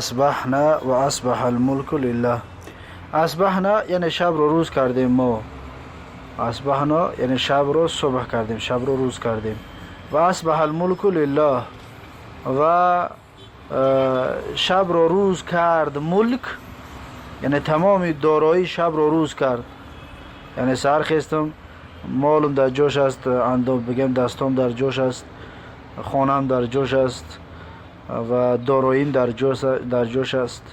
Асбаҳна ва асбаҳал мулку лиллаҳ. Асбаҳна яъне шабро рӯз кардем мо. Асбаҳна яъне шабро субҳ кардем, шабро рӯз кардем. Ва асбаҳал мулку лиллаҳ ва шабро рӯз кард мулк, яъне тамоми дороӣ шабро рӯз кард. Яъне саҳар хестам, молум дар ҷош аст, андом бигем, дастом дар ҷош аст, хонам дар ҷош аст ва дороим дар ҷош аст.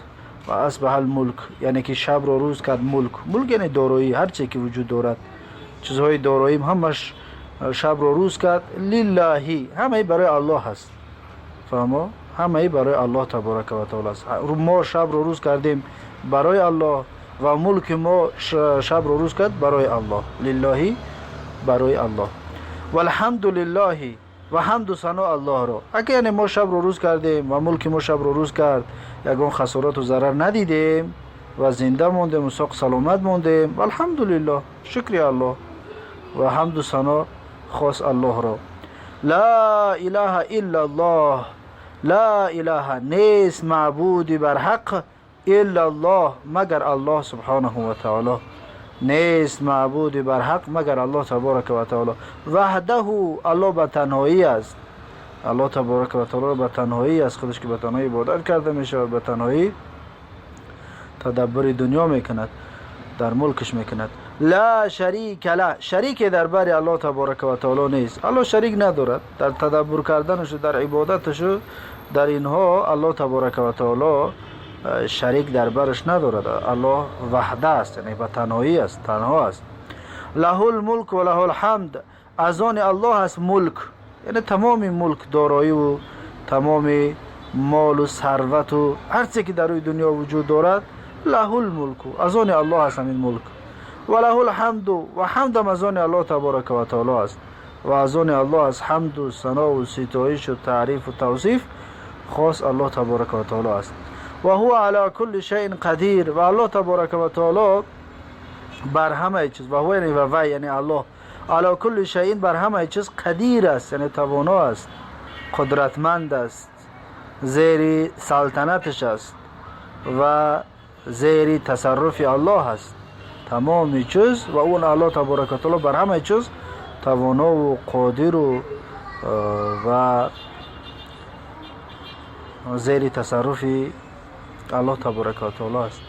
Ва асбаҳал мулк яъне ки шабро рӯз кард мулк. Мулк яъне дороӣ, ҳар чизе ки вуҷуд дорад, чизҳои дороим ҳамаш шабро рӯз кард. Лиллаҳи, ҳамаи барои Аллоҳ аст. Фаҳмо? Ҳамаи барои Аллоҳ таборака ва таола аст. Мо шабро рӯз кардем барои Аллоҳ ва мулки мо шабро рӯз кард барои Аллоҳ. Лиллаҳи барои Аллоҳ. Валҳамду лиллаҳи ва ҳамду сано Аллоҳро. Агар яъне мо шабро рӯз кардем ва мулки мо шабро рӯз кард, ягон хасорату зарар надидем ва зинда мондем, соқ саломат мондем, алҳамдулиллоҳ, шукри Аллоҳ ва ҳамду сано хос Аллоҳро. Ла илаҳа иллаллоҳ, ла илаҳа нест маъбуди барҳақ иллаллоҳ магар Аллоҳ субҳонаҳу ва таоло. Нест маъбуди барҳақ магар Аллоҳ таборака ва таоло. Ваҳдаҳу, Аллоҳ ба танҳоӣ аст. Аллоҳ таборака ва таоло ба танҳоӣ аст, худаш ки ба танҳоӣ ибодат карда мешавад, ба танҳоӣ тадаббури дунё мекунад, дар мулкаш мекунад. Ла шарика ла, шарике дар бари Аллоҳ таборака ва таоло нест. Аллоҳ шарик надорад дар тадаббур карданашу, дар ибодаташу, дар инҳо Аллоҳ таборака ва таоло шарик дар бараш надорад. Аллоҳ ваҳда аст, яъне ба танҳоӣ аст, танҳо аст. Лаҳул мулк ва лаҳул ҳамд, аз они Аллоҳ аст мулк, яъне тамоми мулк, дороиву тамоми молу сарвату ҳар чизе ки дар рӯи дунё вуҷуд дорад. Лаҳул мулку, аз они Аллоҳ аст ҳамин мулк. Ва лаҳул ҳамду, ва ҳамдам аз они Аллоҳ таборака ва таоло аст. Ва аз они Аллоҳ аст ҳамду санову ситоишу таърифу тавсиф, хос Аллоҳ таборака ва таоло аст. Ва ҳува ала кулли шайъин қадир, ва Аллоҳ таборака ва таоло бар ҳамаи чиз, ва ҳува яъне ва вай яъне Аллоҳ, ала кулли шайъин бар ҳамаи чиз қадир аст, яъне тавоно аст, қудратманд аст, зери салтанаташ аст ва зери тасарруфи Аллоҳ аст тамоми чиз. Ва он Аллоҳ таборака ва таоло бар ҳамаи чиз тавонову қодиру ва зери тасарруфи Аллоҳ таборака ва таоло аст.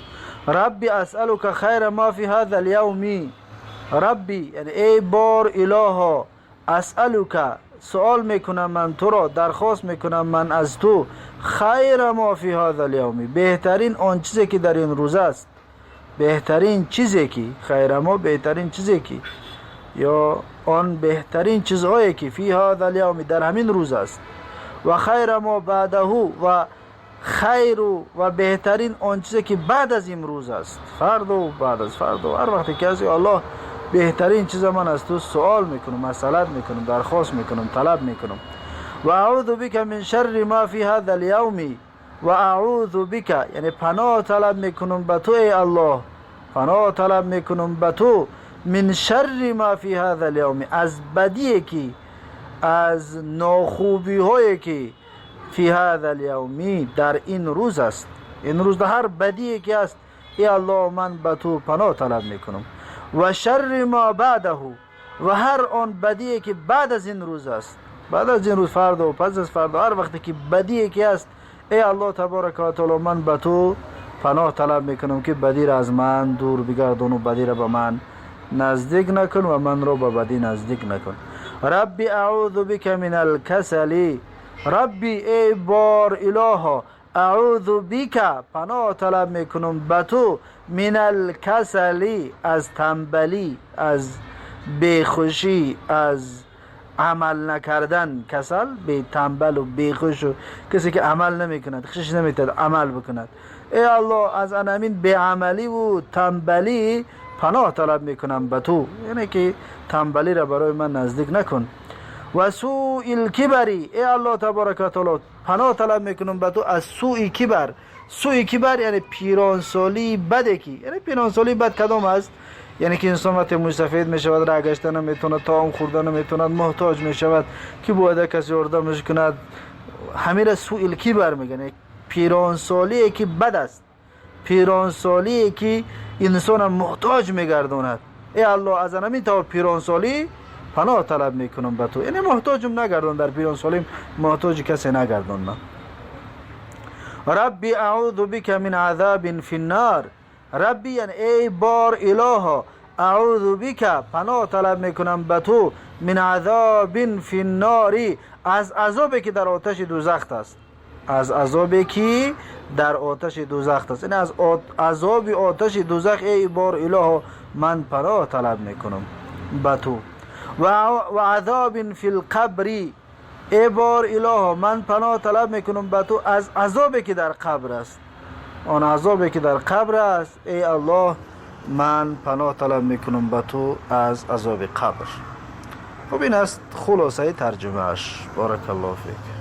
Рабби асалука хайра ма фи ҳаза алявми, рабби яъне эй бор илоҳо, асалука суол мекунам ман туро, дархост мекунам ман аз ту, хайра ма фи ҳаза алявми, беҳтарин он чизе ки дар ин рӯз аст, беҳтарин чизе ки, хайра мо беҳтарин чизе ки ё он беҳтарин чизҳое ки фи ҳаза алявми дар ҳамин рӯз аст, ва хайра мо баъдаҳу ва хайру ва беҳтарин он чизе ки баъд аз имрӯз аст, фардо, баъд аз фардо, ҳар вақте ки аст. Аллоҳ, беҳтарин чиза ман аз ту суол мекунам, масъалат мекунам, дархост мекунам, талаб мекунам. Ва аъузу бика мин шарри ма фи ҳаза алявми, ва аъузу бика яъне паноҳ талаб мекунам ба ту, эй Аллоҳ, паноҳ талаб мекунам ба ту, мин шарри ма фи ҳаза алявми, аз бадие ки, аз нохубиҳое ки фи ҳаза алявми дар ин рӯз аст, ин рӯз ҳар бадие ки аст, эй Аллоҳ, ман ба ту паноҳ талаб мекунам. Ва шарри ма баъдаҳу ва ҳар он бадие ки баъд аз ин рӯз аст, баъд аз ин рӯз, фардо, пас аз фардо, ҳар вақте ки бадие ки аст, эй Аллоҳ таборака ва таоло, ман ба ту паноҳ талаб мекунам ки бадиро аз ман дур бигардону бадиро ба ман наздик накун ва манро ба бадӣ наздик накун. Рабби аъузу бика мин алкасали, рабби эй бор илоҳо, аъузу бика паноҳ талаб мекунам ба ту, мин алкасали аз танбалӣ, аз бехушӣ, аз амал накардан. Касал бетанбалу бехушу касе ки амал намекунад, хушиш наметад амал бикунад. Эй Аллоҳ, аз анамин беамаливу танбалӣ паноҳ талаб мекунам ба ту, яъне ки танбалиро барои ман наздик накун. Ва сӯи лкибари, эй Аллоҳ таборака ва таоло, паноҳ талаб мекунам ба ту аз сӯи кибар. Сӯи кибар яъне пиронсолии баде ки, яъне пиронсолии бад кадом аст? Яъне ки инсон вақте мӯйсафед мешавад, раҳ гашта наметавонад, таом хӯрда наметавонад, муҳтоҷ мешавад ки бояд касе ёрдамаш кунад, ҳамира сӯил кибар мегӯянд. Пиронсолие ки бад аст, пиронсолие ки инсона муҳтоҷ мегардонад. Э Аллоҳ, аз ҳамин тавр пиронсолӣ паноҳ талаб мекунам ба ту, яъне муҳтоҷум нагардон, дар пиронсолим муҳтоҷи касе нагардон ман. رب أعوذ بك من عذاب في النار. رب یعنی ای بار الها، أعوذ بك پناه طلب میکنم به تو، من عذاب في النار از عذابی که در آتش دوزخ است، از عذابی که در آتش دوزخ است، یعنی از عذاب آتش دوزخ ای بار اله من پناه طلب میکنم به تو. و عذاب في القبر ای بار اله من پناه طلب میکنم به تو از عذابی که در قبر است، آن عذابی که در قبر است. ای الله، من پناه طلب میکنم به تو از عذاب قبر. خب، این است خلاصه ترجمهش. بارك الله فيك.